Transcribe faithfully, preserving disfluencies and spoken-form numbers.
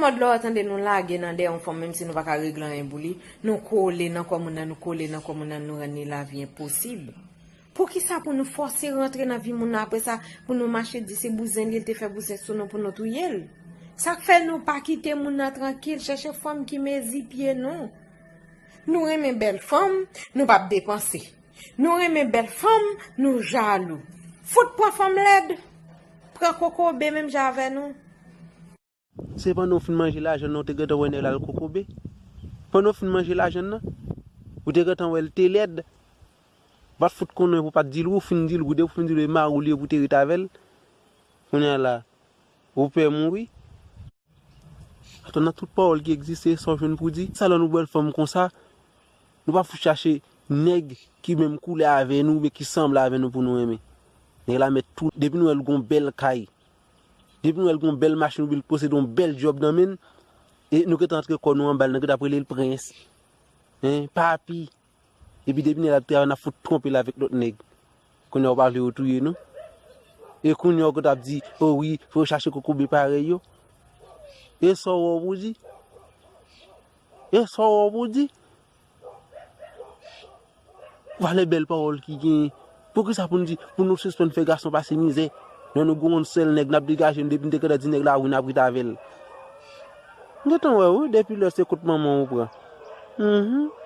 Mòd lè w tande nou lage nan dèyè yon fanm, menm si nou pa ka regle anyen pou li, nou kole nan kò moun nan, nou kole nan kò moun nan, nou rann li lavi enposib. Poukisa pou nou fòse rantre nan vi moun nan, apre sa, pou nou mache di se bouzen li, li te fè bouzen sou nou pou nou touye l? Sa k fè nou pa kite moun nan trankil, chèche fanm ki mezi pye nou? Nou renmen bèl fanm, nou p ap depanse. Nou renmen bèl fanm, nou jalou. Fout pran fanm lèd, pran kokobe menm jan avè nou. Se pandan w fin manje lajan nan, ou te gentan wè nèg la l kokobe. Pandan w fin manje lajan nan, ou te gentan wè l te lèd. Ou pa t fout konnen pou w pa t di l wi, ou fin di l wi, depi w fin di l e mari w li ye pou w te ret avè l. Kounye a la, ou pè mouri. Atò, nan tout pawòl ki egziste, sa w jwenn pou di? Sa lè nou bèl fanm konsa, nou pa fout chache nèg ki menm koulè avè nou oubyen ki sanble avè nou pou nou renmen. Nèg la mèt tou, depi nou wè l gon bèl kay, depi nou wè l gon bèl machin oubyen l posede yon bèl djòb nan men l, e nou gentan antre kò nou anba l, nou gentan ap rele l prens, en, papi. Epi depi nèg la ap travay, n ap fout twonpe l avèk lòt nèg. Kounye a ou pa vle yo touye nou. E kounye a ou konn ap di, o wi, fò yo chache kokobe parèy yo. E sa w wè w pou di? E sa w wè w pou di? Valè bèl pawòl ki genyen. Poukisa pou n di, pou nou sispann fè gason pase mizè? Lè nou gen yon sèl nèg, n ap degaje n, depi n te gentan di nèg la wi, n ap ret avè l. M gentan wè wi, depi lè se kout manman w ou pran. Mhm.